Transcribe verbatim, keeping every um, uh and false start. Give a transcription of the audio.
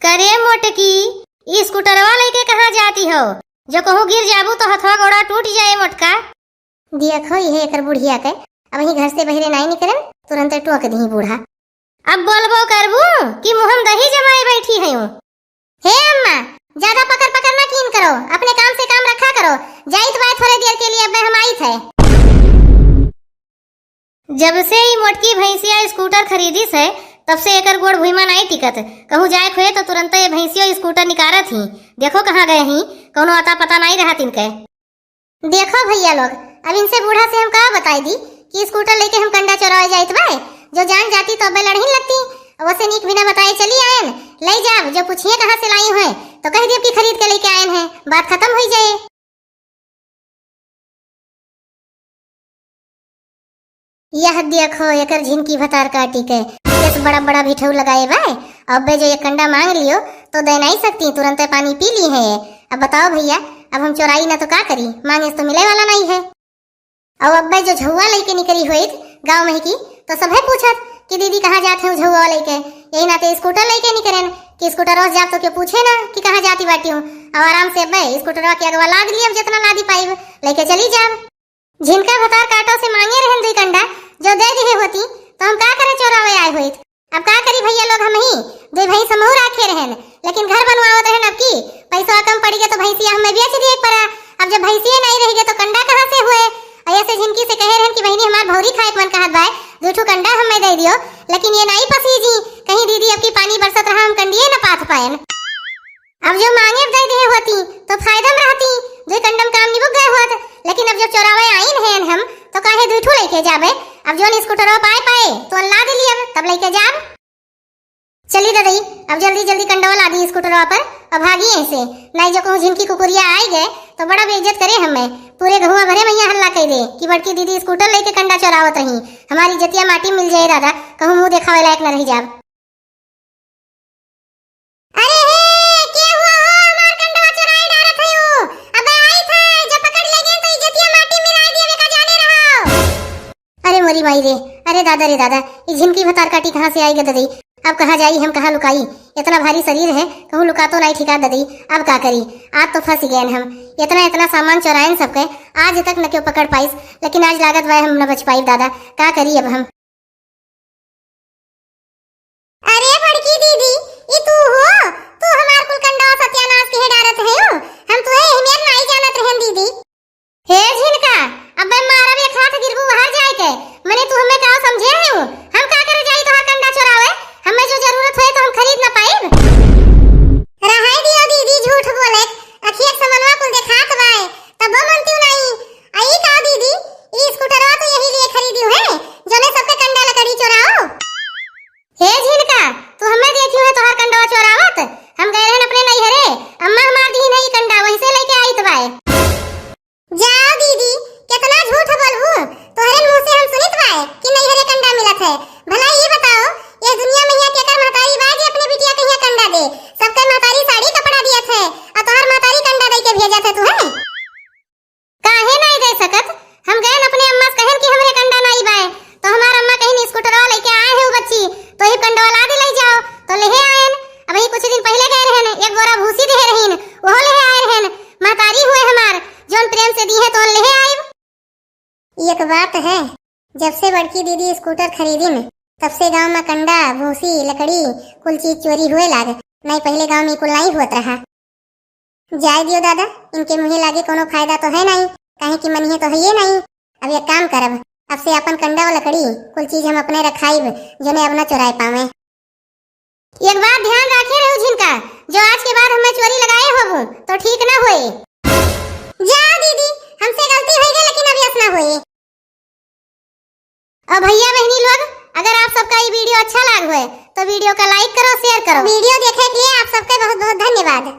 करे मोटकी, ई स्कूटरवा लइके कहाँ जाती हो? जो कहूँ गिर जाबू तो हथवा गोड़ा टूट जाए मोटका। देखो इहे एकर बुढ़िया के, अबहीं घर से बहरे नाई निकरन, तुरंते टोक दिही बूढ़ा। अब बोलबो करबू कि मुँह में दही जमाए बैठी हयूँ। हे अम्मा, ज्यादा पकड़ पकड़ ना कीन करो, अपने काम से काम रखा करो। जाइत बाय थोड़े देर के लिए, अब हम आइत है। जब से ई मोटकी भैंसिया स्कूटर खरीदिस है, तब से एकर गोड़ भुइमा नाई टिकत। कहूँ जाए खोए तो तुरंते ये भैंसियो स्कूटर निकारत ही। देखो कहाँ गए ही, कौनो अता पता नाई रहत इनके। देखो भैया लोग, अब इनसे बूढ़ा से हम का बताई दी कि स्कूटर लेके हम कंडा चोरावे जाइत बाय। जो जान जाती तो अबे लड़हिन लगती। वैसे नीक बिना बताए चली आयन, ले जाब, जो पूछिए कहाँ से लाई हुए तो कह दियो कि खरीद के लेके आयन है, बात खत्म हुई जाए। यह देखो, एकर झिनकी भतार काटी के, केस बड़ा बड़ा भिठऊ लगाए बाय। अबे जो एक कंडा मांग लियो, तो दे नाई सकती, तुरंते पानी पी ली है। अब बताओ भैया, अब हम चोराई ना तो का करी, मांगे तो मिले वाला नाई है। और अबे जो झौवा लइके निकरी होइत गाँव में की, तो सभे पूछत कि दीदी कहाँ जात है झौवा लइके। यही नाते स्कूटर लइके निकरेन कि स्कूटरवा से जाब तो केहू पूछे ना कि कहाँ जाती बाटी हूँ। और आराम से अबे स्कूटरवा के अगवा लाद लियब, जितना लादी पाइब, लइके चली जाब। झिनका भतार काटो से मांगे रहन दुई कंडा, जो दे दिहे होती, तो हम का करे चोरावे आए होइत। अब का करी भैया लोग, हम ही दुई भैंस हमहू राखे रहन, लेकिन घर बनवावत रहन। अब की पैसा कम पड़ी गए तो भैंसिया हमें बेच दिए के पड़ा। अब जब भैंसिया नहीं रह गए तो कंडा कहाँ से हुए? और ऐसे झिनकी से कहे रहन कि बहिनी हमार भौरी खाए के मन कहत बाय, दू ठू कंडा हमें दे दियो, लेकिन ये नहीं पसीजी। कहीं दीदी अब की पानी बरसत रहा, हम कंडिए न पाथ पायन। अब जो मांगे दे दिहे होती तो फायदा में रहती, दुई कंडम काम निबुक गए होत। लेकिन अब जो चोरावे आइन हैं हम, तो काहे दुई ठू लेके जाबे? अब जोन स्कूटरवा पाए पाए तो लाद लियब, तब लेके जाब। चली ददई, अब जल्दी जल्दी कंडवा लादी स्कूटरवा पर और भागी ऐसे, नहीं जो कहूँ झिनकी कुकुरिया आई गए तो बड़ा बेइज्जत करे हमें। पूरे गहुआ भरे में यहाँ हल्ला कह दे कि बड़की दीदी स्कूटर लेके कंडा चोरावत रही, हमारी इज्जतिया माटी मिल जाए दादा, कहूँ मुँह देखावे लायक न रह जाब। अरे हे, के हुआ हो? हमार कंडवा चोराई डारत है उ। अबे आई था, जब पकड़ लेंगे तो इज्जतिया माटी मिला दिए, का जाने रहो। अरे मोरी माई रे, अरे दादा रे दादा, ई झिनकी भतार काटी कहाँ से आई गदई? अब कहाँ जाई, हम कहाँ लुकाई? इतना भारी शरीर है, कहूँ लुका तो नहीं ठिका ददई। अब का करी, आज तो फंस गए हम। इतना इतना सामान चोरायन सबके, आज तक न क्यों पकड़ पाइस, लेकिन आज लागत बाय हम न बच पाई दादा। का करी अब हम? अरे बड़की दीदी, ई तू हो? तू हमार कुल कंडवा सत्यानाश के डारत है हो? हम तुहे एहमियत नाई जानत रहन दीदी। हे झिनका, अबे मारब एक हाथ गिरबू बाहर जाए के। मने तू हमें का समझे है हो? हम का करे जाई तोहार कंडा चोरावे? हमें जो जरूरत होए तो हम खरीद ना पाइब। रहाई दियो दीदी, झूठ बोले, अखिया के समनवा कुल देखात बाए, तबो मनती नहीं। आई का दीदी, ई स्कूटरवा तो यही लिए खरीदी है, जने सबके कंडा लकड़ी चोराओ। हे झिनका, तू हमें देखी है तोहार कंडवा चोरावत? हम गए रहन अपने नैहरे, अम्मा हमार दीन है ई कंडा, वहीं से लेके आइत बाए। जाओ दीदी, कितना झूठ बोलबू, तोहरे मुंह से हम सुनित बाए कि नैहरे कंडा मिलत है। भला ये बताओ, ये दुनिया में यहाँ केकर महतारी बा जे अपने बिटिया के यहाँ कंडा दे? सबके महतारी साड़ी कपड़ा दियत है, और तोहार महतारी कंडा दे के भेजत है तुहे। काहे नाई दे सकत? हम गएन अपने अम्मा से कहन कि हमरे कंडा नाई बाए, तो हमार अम्मा कहिन, "स्कूटरवा लेके आए हैं वो बच्ची, तो ही कंडवा ला दे, ले जाओ।" तो लेहे आएन। अबही कुछ दिन पहिले गए रहन, एक बोरा भूसी देहे रहीन, वहो लेहे आए रहन। महतारी हुए हमार, जौन प्रेम से दी है, तौन लेहे आइब। एक बात है, जब से बड़की दीदी स्कूटर खरीदिन, तब से गांव में कंडा, भूसी, लकड़ी, कुल चीज चोरी हुए लाग। नाई पहिले गांव में कुल नाई होत रहा। जाए दियो दादा, इनके मुँहे लागे कोनो फायदा तो है नाई, काहे कि मनिहे तो है ये नाई। अब एक काम करब, अब से अपन कंडा व लकड़ी कुल चीज हम अपने रखाइब, जोने अब न चोराए पावे। एक बात ध्यान राखे रहू झिनका, जो आज के बाद हमें चोरी लगाए होबू तो ठीक ना होए। जाओ दीदी, हमसे गलती हो गई, लेकिन अब यस ना होए। और भैया बहनी लोग, अगर आप सबका ये वीडियो अच्छा लाग होए तो वीडियो का like करो, share करो। वीडियो देखे के लिए आप सबके बहुत बहुत धन्यवाद।